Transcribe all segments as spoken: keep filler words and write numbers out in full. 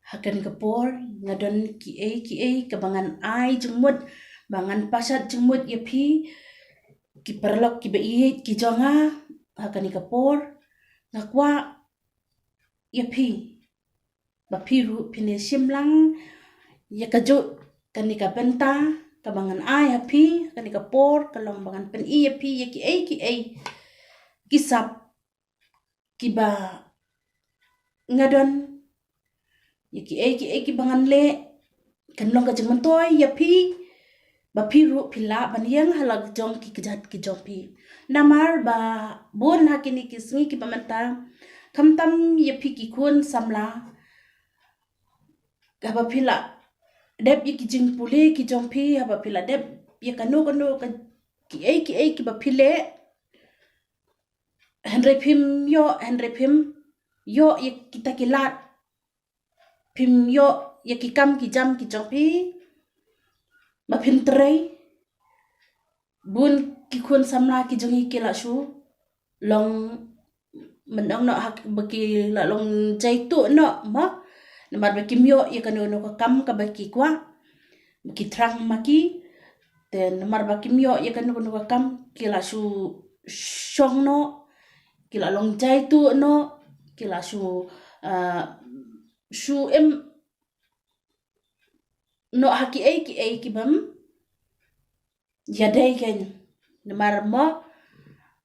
Ha kane ka por nga don kiei kiei kaba ngan ai jingmut, ba ngan pashat jingmut ïa phi ki paralok kiba ïeit ki jong nga. Ha kane ka por nga kwah ïa phi ba phi ruh phin ïa shim lang ïa kajuh kane ka bynta kaba ngan ai ha phi. Kane ka por ka long ba ngan pyni ïa phi ïa kiei kiei ki sap kiba nga don, ïa kiei kiei kiba ngan leh, kan long ka jingmyntoi ïa phi ba phi ruh phi lah ban ïeng ha la jong ki kjat ki jong phi. Namar ba bun ha kine ki sngi kiba mynta, khamtam ïa phi ki khun samla, haba phi la dep ïa ki jingpule ki jong phi, haba phi la dep ïa kano kano ka kiei kiei kiba phi leh, hynrei phim ïoh, hynrei phim ïoh ïa kita ki lad, phim ïoh ïa ki kam ki jam ki jong phi ba phin trei. Bun ki khun samla ki jong ngi ki la shu long, mynta noh ha ba ki la long jaituh noh mo, namar ba kim ïoh ïa kano kano ka kam kaba ki kwah, ba ki thrang ma ki. Te namar ba kim ïoh ïa kano kano ka kam ki la shu shong noh, ki la long jaituh noh, ki la shu, ah, shu im noh ha kiei kiei kibym ïadei kein. Namar mo,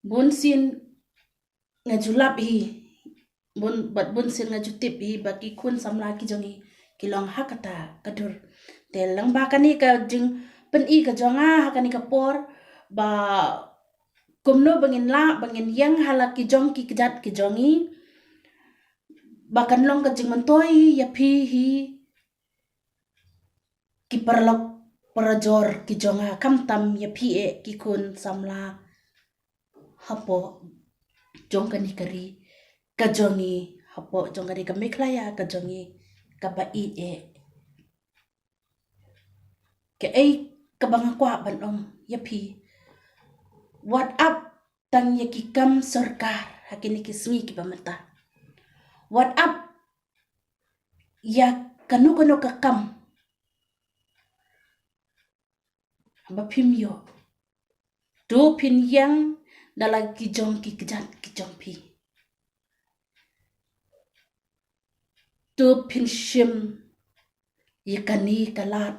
bun sien nga ju lap hi, bun, bad bun sien nga ju tip hi ba ki khun samla ki jong ngi ki long ha kata ka dur. Te lyngba kane ka jingpyni ka jong nga ha kane ka por, ba kumno ba ngin lah ba ngin ïeng ha la ki jong ki kjat ki jong ngi, ba kan long ka jingmyntoi ïa phi hi ki paralok parajor ki jong nga, khamtam ïa phi eh ki khun samla hapoh jong kane ka ri ka jong ngi, hapoh jong kane ka Meghalaya ka jong ngi kaba ïeit eh. Kaei kaba nga kwah ban ong ïa phi, wat ap tang ïa ki kam sorkar ha kine ki sngi kiba mynta. Wat ap ïa kano kano ka kam ba phim ïoh. To phin ïeng da la ki jong ki kjat ki jong phi. To phin shim ïa kane ka lad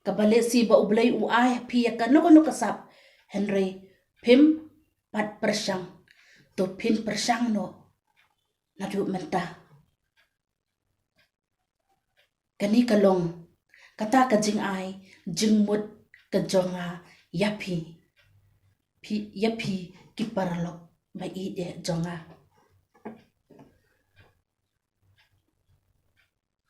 kaba lehse ba U Blei u ai ha phi ïa kano kano ka sap, hynrei phim pat pyrshang. To phin pyrshang noh naduh mynta. Kane ka long kata ka jingai jingmut ka jong nga ïa phi, phi, ïa phi ki paralok ba ïeit eh jong nga.